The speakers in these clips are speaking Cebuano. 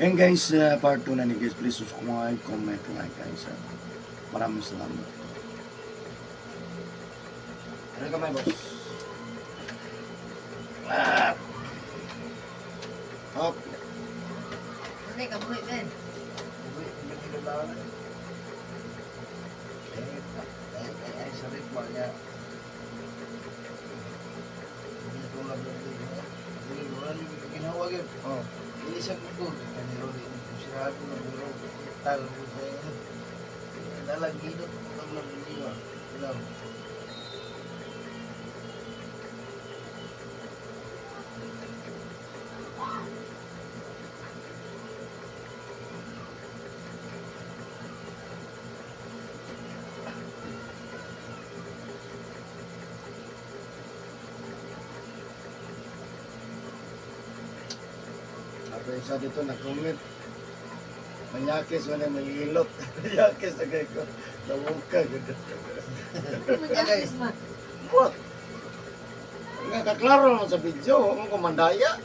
Yan guys, part 2 na ni guys. Please subscribe, comment, like guys. Maraming salamat. Ano ka may boss? Ah! Hop. Hindi, kabuhi, Ben. Uy, hindi ka ba? Eh, ay, ay, ay, sorry po niya. Hindi ko lang hindi ko lang ginawa yun. Oh. Ilisag ko. Kaniro din. Sirado na buro. Tal ko sa inyo. Dalag ginot. Dalag ginot. Dalag. Ako isa dito nag-comment. Manyakis mo na manghilot. Manyakis na kayo ko. Namuka. Manyakis man. What? Nga kaklaro naman sa video. Huwag mong kumandaya.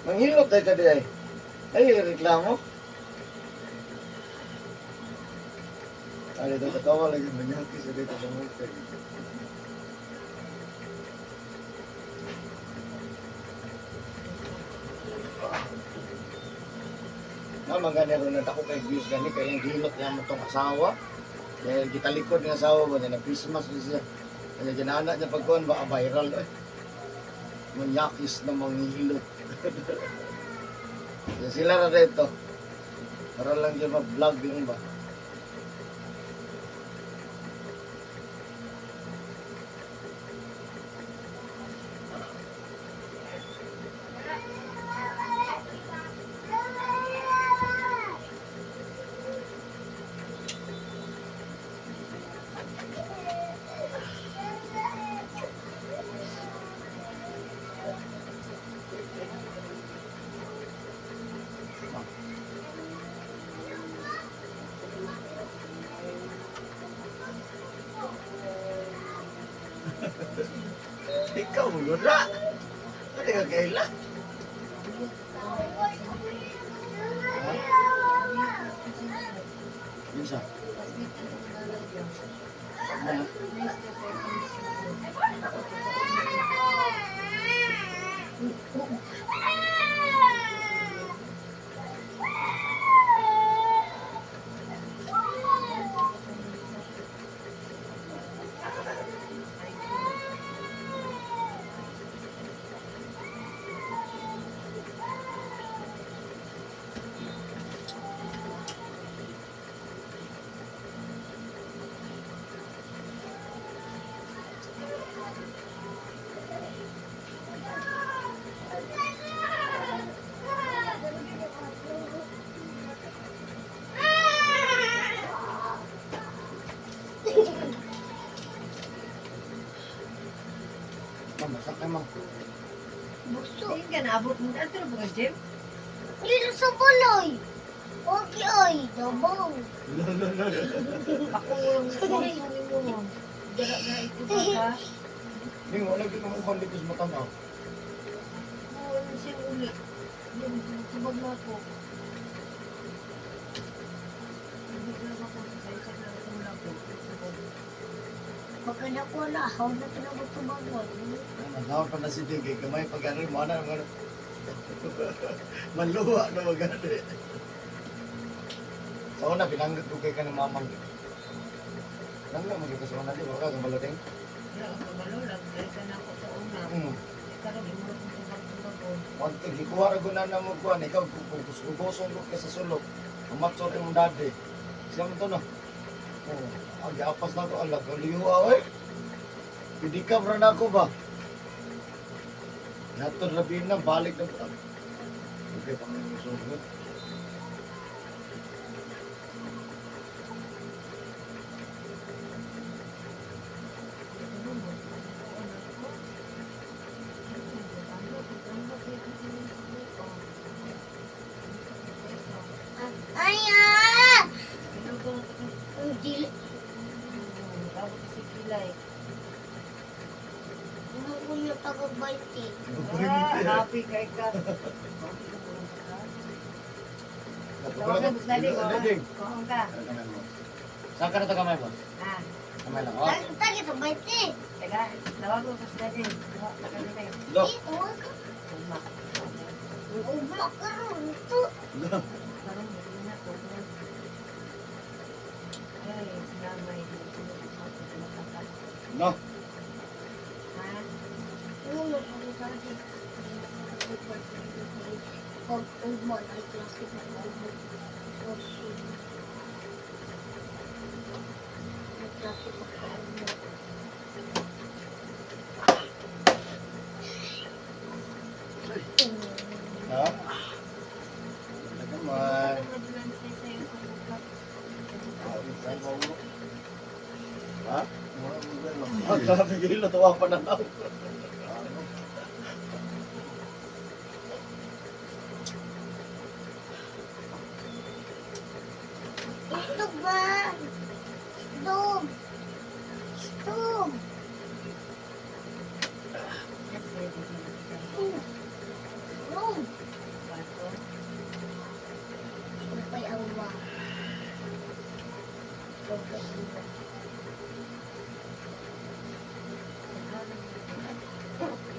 Manghilot tayo ka di ay. Ay, reklamo. Ay, dito katawa lagi. Manyakis na dito namuka. Naman gani ron na ako kay views gani kay ang gilot niya mo tong asawa. Dahil gitalikod nga asawa ba niya na Christmas ni siya. Kaya ginana niya pagkuan ba viral eh. Manyakis na manghilot. Kaya sila na dito. Para lang dyan mag-vlog yung ba. Ikaw mo na. Ano ka kaila? Ha? Yun siya. Ano? Ma'am, masakit ma'am. Buso. Hindi ka naabot mo. Ano ba ka, Jim? Dito sa buloy. Okay, oy, dabaw. Ako yung sponsor mo. Dara-dara ito ba ka? Hindi mo, lagi kong mukhang dito sa matanaw. Oo, ano siya uli. Yung tubag na ako. Tubag lang ako sa isa lang kulang ko. Tubag. Pagka nakuha na, haw na talaga tumagot. Nagawar pa na si Digay, kamay pag ano, mo na, ano. Manluha na magani. Sa una, pinanggap ko kay ka ng mamang. Pinanggap mo kita sa una, di ba ka, kamalating? Wala akong kabalo lang. Dahil ka na ako sa una. Karon imo na kong tubag-tubag ko. One thing, ikuha ra ko na na mo kuhan, ikaw, kung ko kay sa sulok, umatsor imong daddy. Siya mo to na. Oh, agi apas na to, ala, kaliwa, oy. Hindi ka na ako ba? Nato rabi na, balik na po. Okay, pang sugot. Ano mo? Ano ko? Ay, ah! Ang dili. Tawag si Kilay. Ano ko niya Tawag 20. Ah, happy kay ka. Tawagan mo sa dali. Kuhan ka. Saan ka na ito kamay, boss? Ah, Kamay lang, oh. Tagi sa 20. Teka, tawag mo sa dali. Tawag ka na. Lo. Eh, tawag ka. Ugma. Ugma ka ron. Ito. Lo. Karon na ko. Ay, sinamay. No. Ha? Ano mo sa dali? Pag ugma na klase na ugma. Klase. May klase pagka-ugma. Ha? Wala kamay. Ha? Wala mo ba? Ang grabe gilo, tuwa pa na lang. Stop ba? Stop. Stop. Stop. Supay ang wa. Supay ang wa.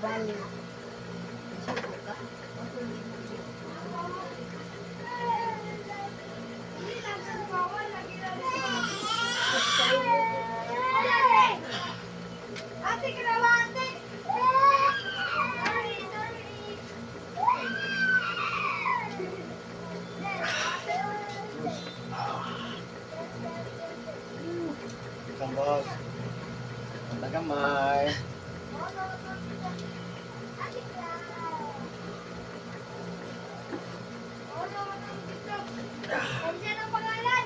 Bala. Ate, kinawa, ate! Sorry, sorry. Isang boss. Wala kamay. Ano ang pangalan?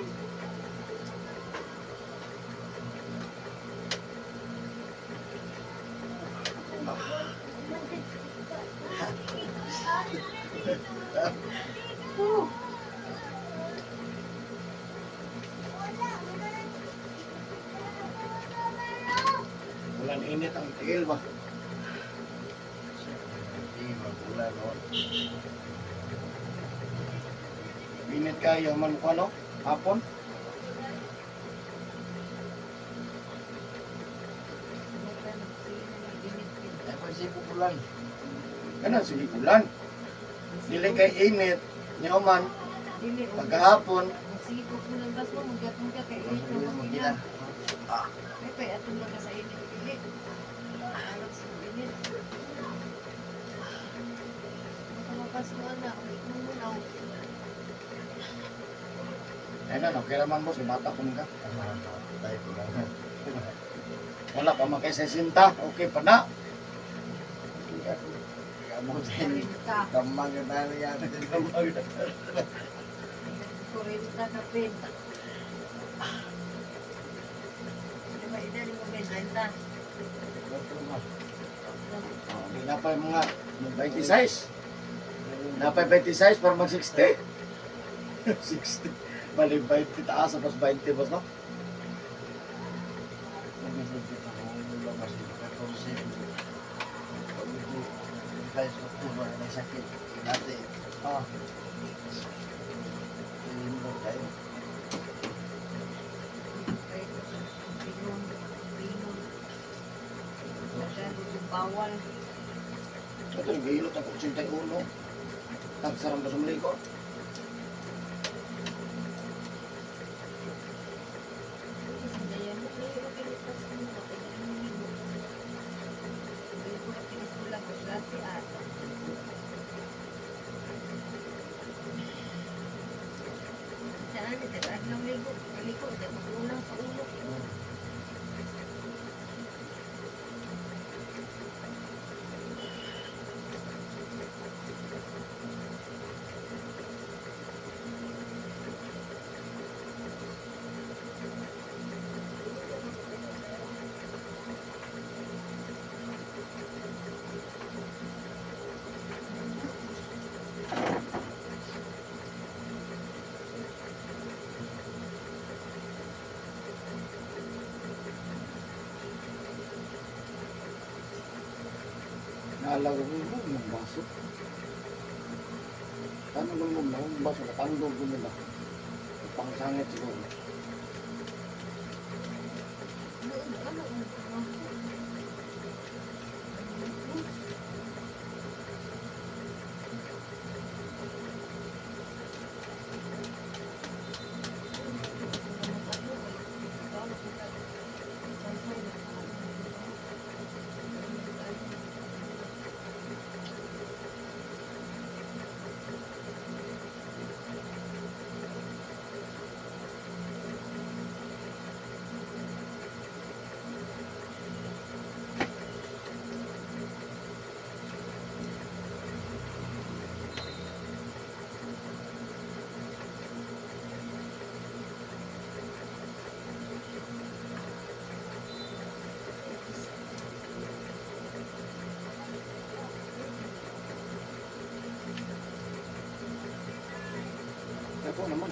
Walang init ang tiil ba? Hindi, magula no. Init kayo man ko ano? Hapon? Ay, pagsipo ko lang. Kana sige ulan. Dili kay init. Nyoman pagkahapon. Magsiko po ng bas mo, magyatong ka kay init Sige, mo magila. magila. Ay, kay atong lang ka sa init dili. Alam sa init. Makamapas mo na, mo mo na. Ay na, okay raman boss, bata ko man ka. Tayo ko lang. Wala pa man kay 60, okay pa na. Kaya mo din. 40. Kamang na tayo yan. 40 ka pin. Di ba, edad mo ba, 30? Oh, di na pa yung mga 26. Napay 26 para mag 60. 60. Bali 20 taas tapos 20 boss no? May sakit. Dati. Ah, Lindol tayo. Kay pinon, pinon. Masyado yung bawal. Ito yung gilot ang 81. Tagsaram ba sa maliko? Tingala ko ng baso. Ano lang mo ng baso natandog ko nila. Pangsangit siguro. Ano, ano, ano. Ako naman.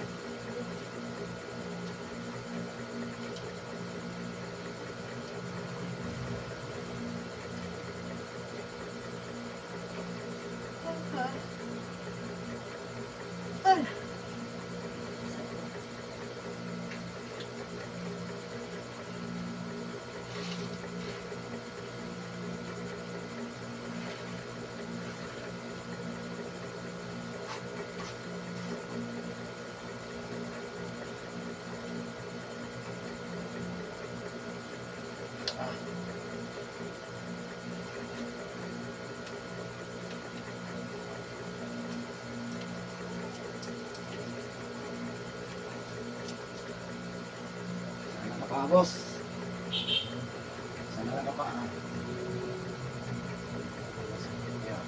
Sana ka pa, boss. Sana ka pa. Ah. Yeah.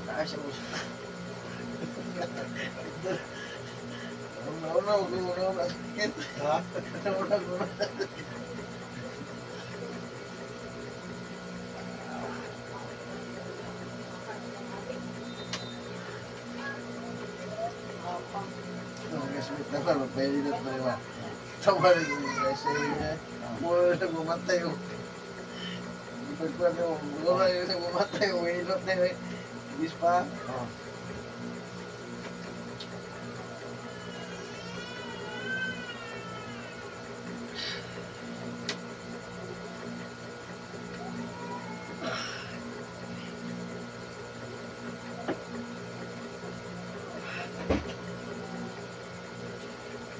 Taas ang uso. Una, una, una, una, sakit. Ha? Una, una. Gasmit na pa, pwede na tayo ba? Tawa rin yung kasi mura na bumatay oh. Pagkuhan mo, mura na bumatay oh, hilot na yun. Bis pa. Oh.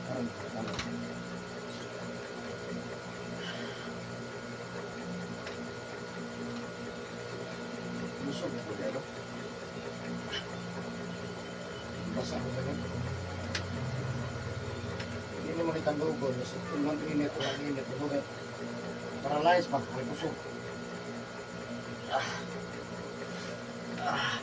Ay, ano. Busog ko pero. Basa ko sa ganito. Hindi naman kitang lugon. Kung ang init, ang init. Busog eh. Paralyzed ba? May busog. Ah. Ah.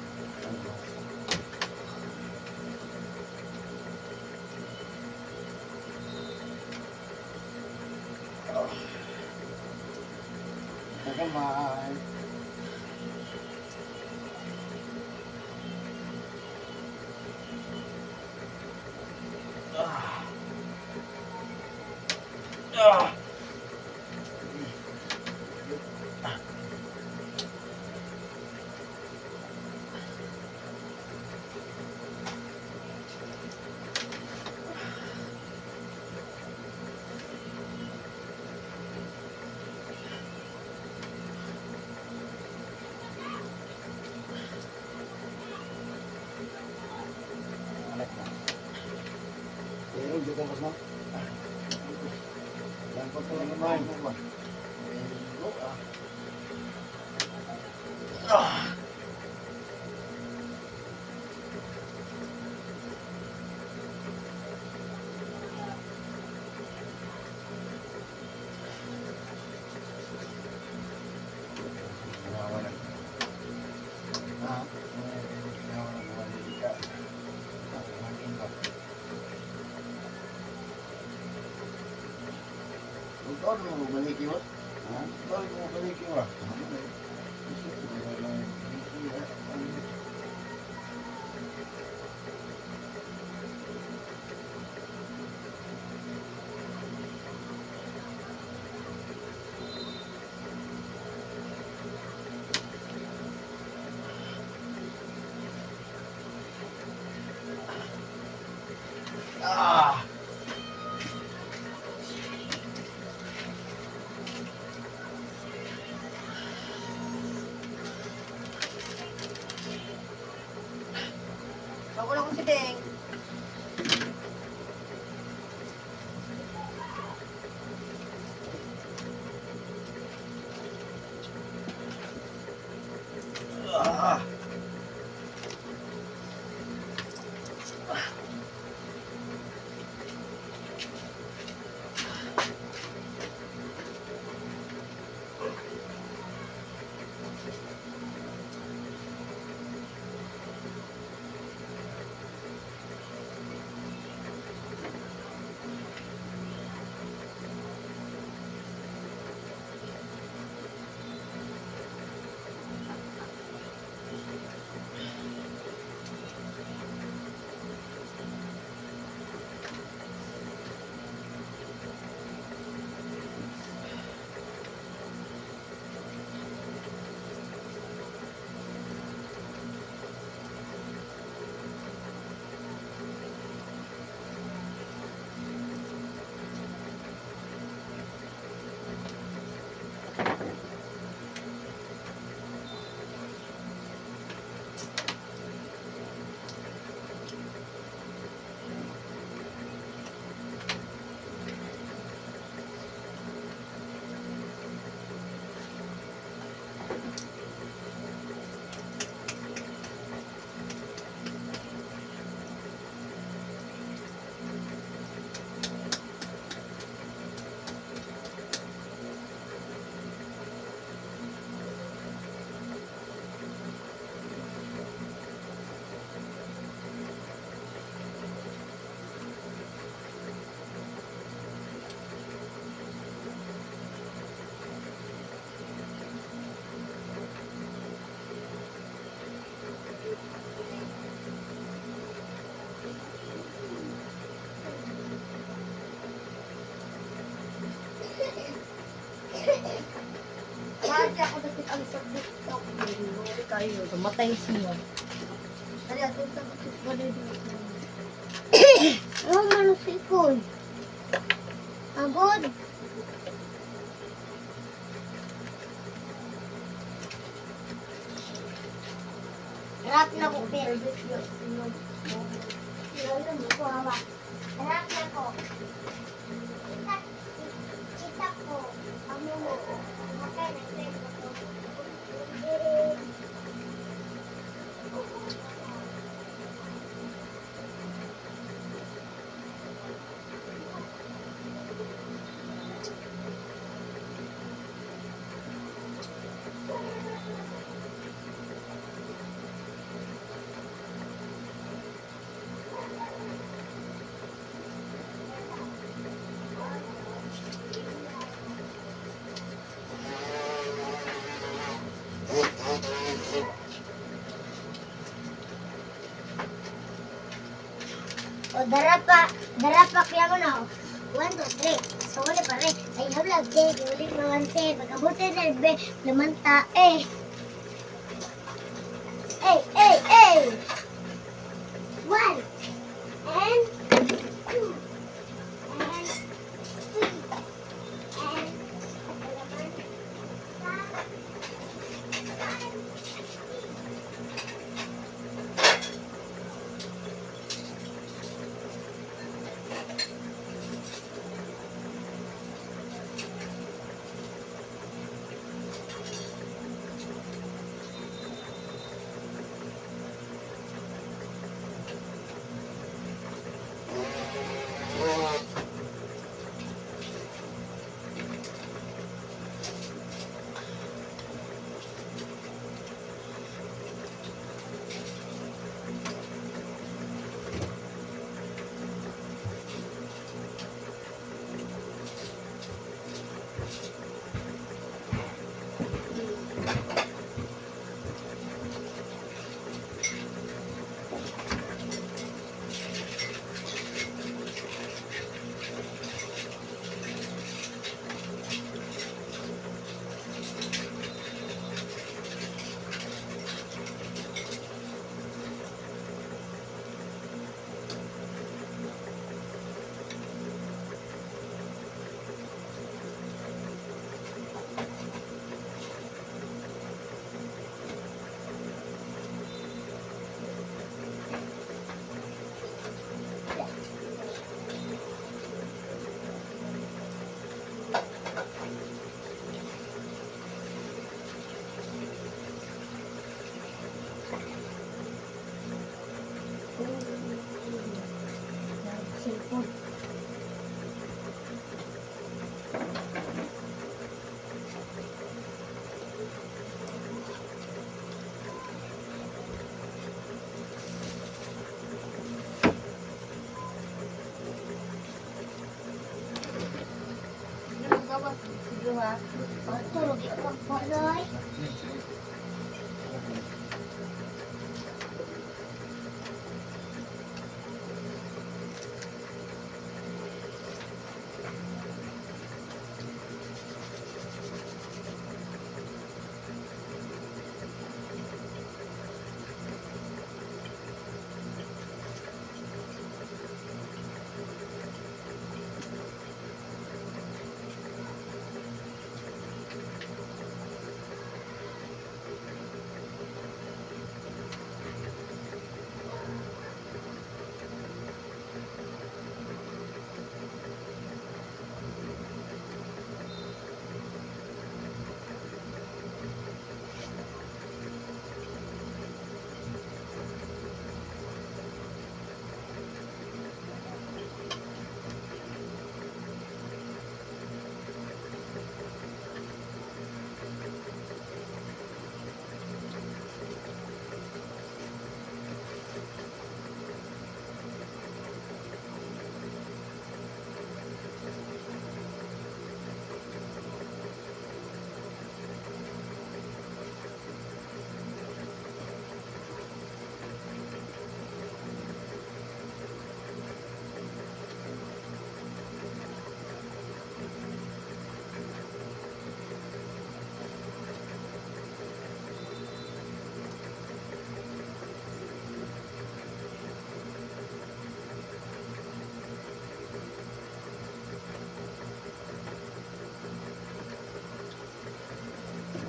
Nagamay. Ah! Alek na. Pero dito mas na. Langkot ko lang naman. Hello, ah. Ginawa na. Ah, Ginawa na buwan ka. Kumain ba? huwag Bawal mo baliki ba? Ha? Bawal mo baliki ba? Ah! Bago lang ko si Deng. Ah! Bakit ako dapit ang sa TikTok? Hindi kayo. Tumatay siya. Dali, ato sa TikTok. Ano man si Koy? Agod. Rap na ko, pero. Rap na ko. Kita, kita ko. Amo mo. Makay na ko. O dara pa kaya ko na. 1, 2, 3. So wala pa rin. Ay hablag ke, ulit mawante, pagkabuti na be, lamanta eh. Eh, eh, eh. 1 and 2 and 3 and lamanta. duha. Otro gipagpaloy.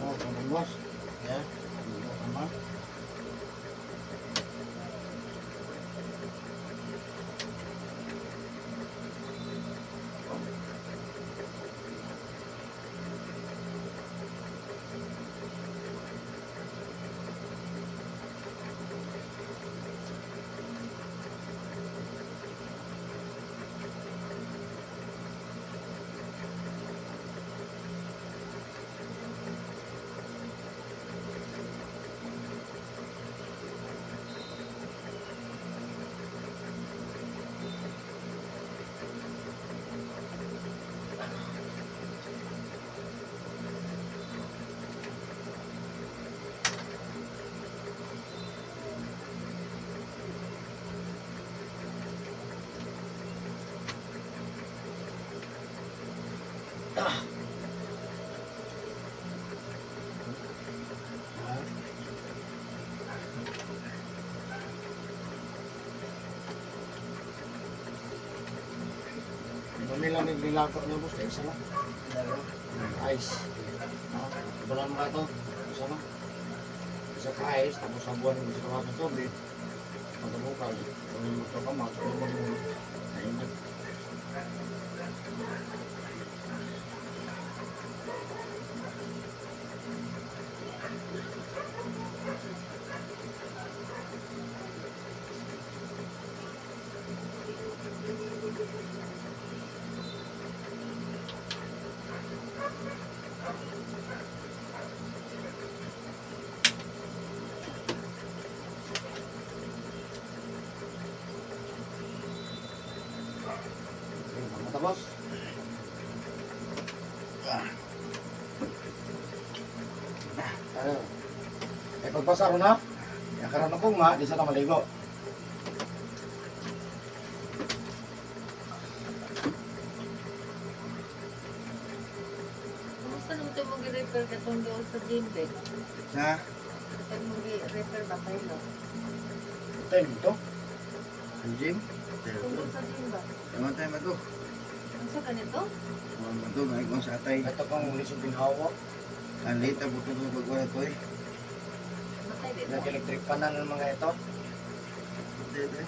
Oh, kamang boss. Yeah. Tama. Kami lang naglilako niya boss, kaysa lang. Ice. Ha? Wala mo ka to. Isa na. Isa ka ice, tapos sabuan mo sa kawas ng tubig. Pagkabukal, kung mo ito ka, matulog mo. Ayun na. Ayun, tama ta, boss. Ayun. Eh, pagpasa ro na, kaya karon ako nga, di sa ta maligo. Kumusta nung ito mo gi-refer ka tong doon sa gym, be? Ha? Pag mo gi-refer ba kayo? Time to. Sa gym? Kung doon sa gym ba? Tama tayo ba to? Ang sa ganito? Mga ba to? May kung sa atay. Ito kang lisod din hawak. Ang late ang buto ko pagwala to eh. Matay dito. Nag-electric panan ng mga ito. Ate, ate.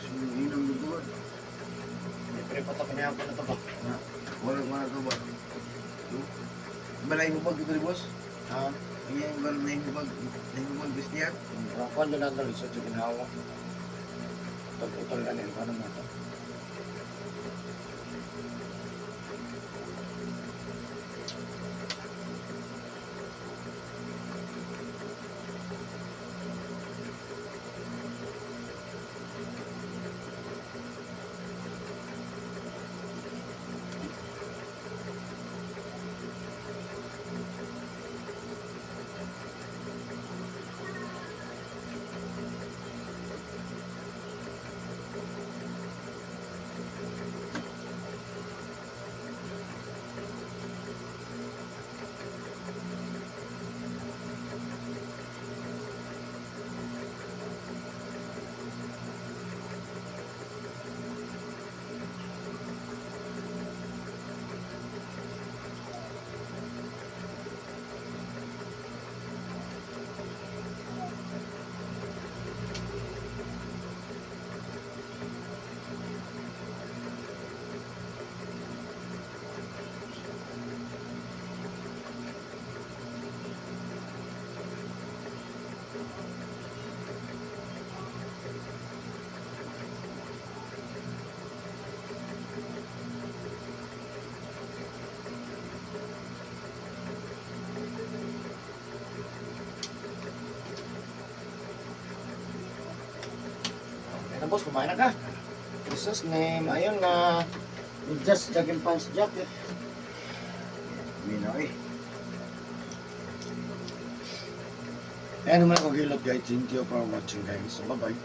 Sumuhin ang dugo. Libre pa ito, panayapon na ito ba? Wala ko na to ba? Balay mo pag ito, boss? Ha? Ayan, balay mo pag. Nahimubag, gusto yan? Ang doon natin lisod yung ginawa. Utol-utol na nila. Ano mo ito? Boss, kumain na ka. Jesus name, ayun na. Just jogging pants jacket. Mino eh. Ayan naman ako gilot, guys. Thank you for watching, guys. So, bye-bye.